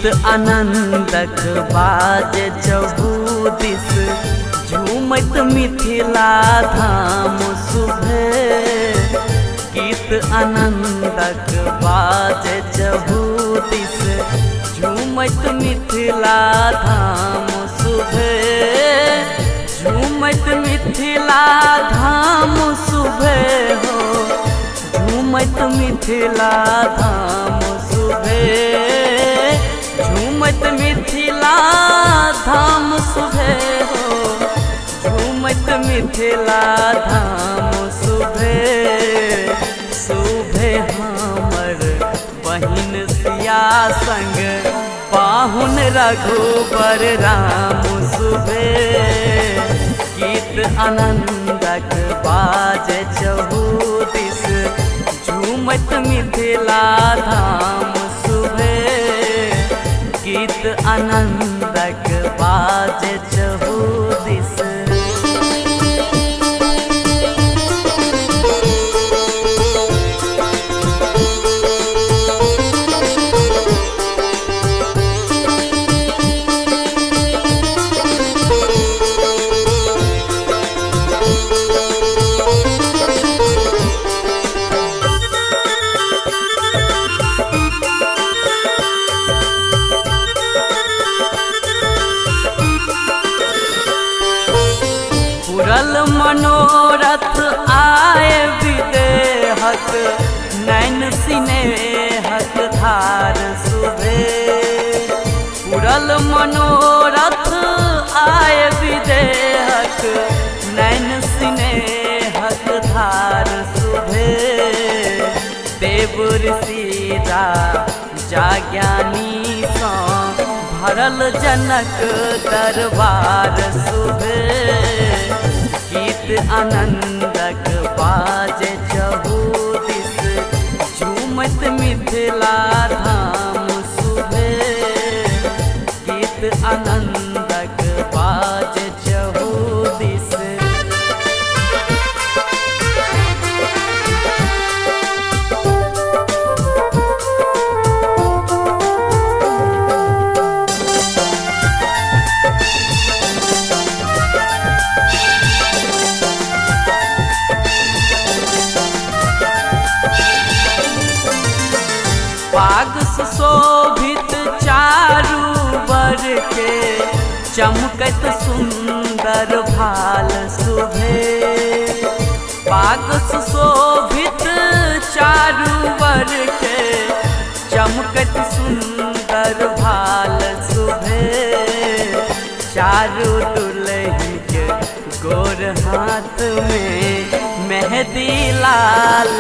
गीत आनंदक बाजे चहु दिस, झूमैत मिथिला धाम शुभे। गीत आनंदक बाजे चहु दिस, झूमैत मिथिला धाम शुभे। झूमैत मिथिला धाम शुभे हो, झूमैत मिथिला धाम शुभे। झूमैत मिथिला धाम शुभे हो, झूमैत मिथिला धाम शुभे। शुभे हमर बहिन सिया संग पाहुन रघुबर राम शुभे। गीत आनंदक बाजे चहु दिस, झूमैत मिथिला धाम शुभे। गीत आनंदक बाजे चहु दिस। पुरल मनोरथ आए विदेहक, नैन सिनेहक धार शुभे। पुरल मनोरथ आए विदेहक, नैन सिनेहक धार शुभे। देव ऋषि राजा ज्ञानी सँ भरल जनक दरबार शुभे। गीत आनंदक बाजे चहु दिस, झूमैत मिथिला धाम शुभे। गीत आनंदक बाजे चहु दिस। पाग सुशोभित चारू बर के, चमकत सुंदर भाल शुभे। पाग सुशोभित चारू बर के, चमकत सुंदर भाल शुभे। चारू दुल्हन के गोर हाथ में मेहंदी लाल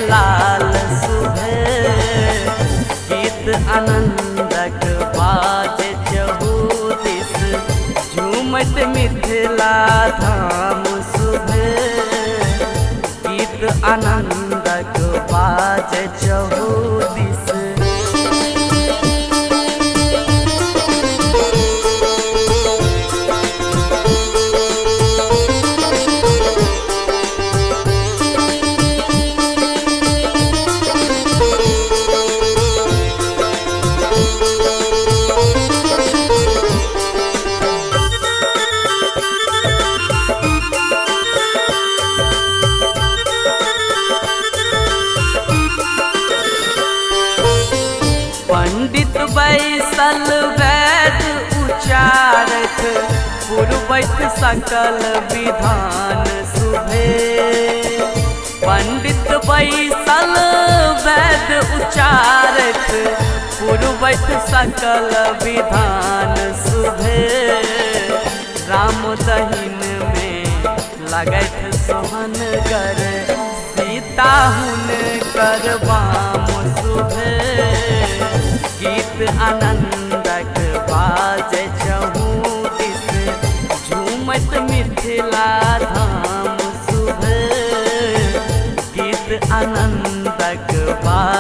लाल शुभे। गीत आनंदक बाजे चहु दिस, झूमैत मिथिला धाम शुभे। गीत आनंदक बाजे चहु दिस। पंडित बैसल वैद उचारथ, पुरबैत सकल विधान शुभे। पंडित बैसल वैद उचारथ, पुरबैत सकल विधान शुभे। राम दहिन में लगैत सोहनगर, सीता हुनकर वाम शुभे। गीत आनंदक बाजे चहु दिस, झूमैत मिथिला धाम शुभे। गीत आनंदक बाजे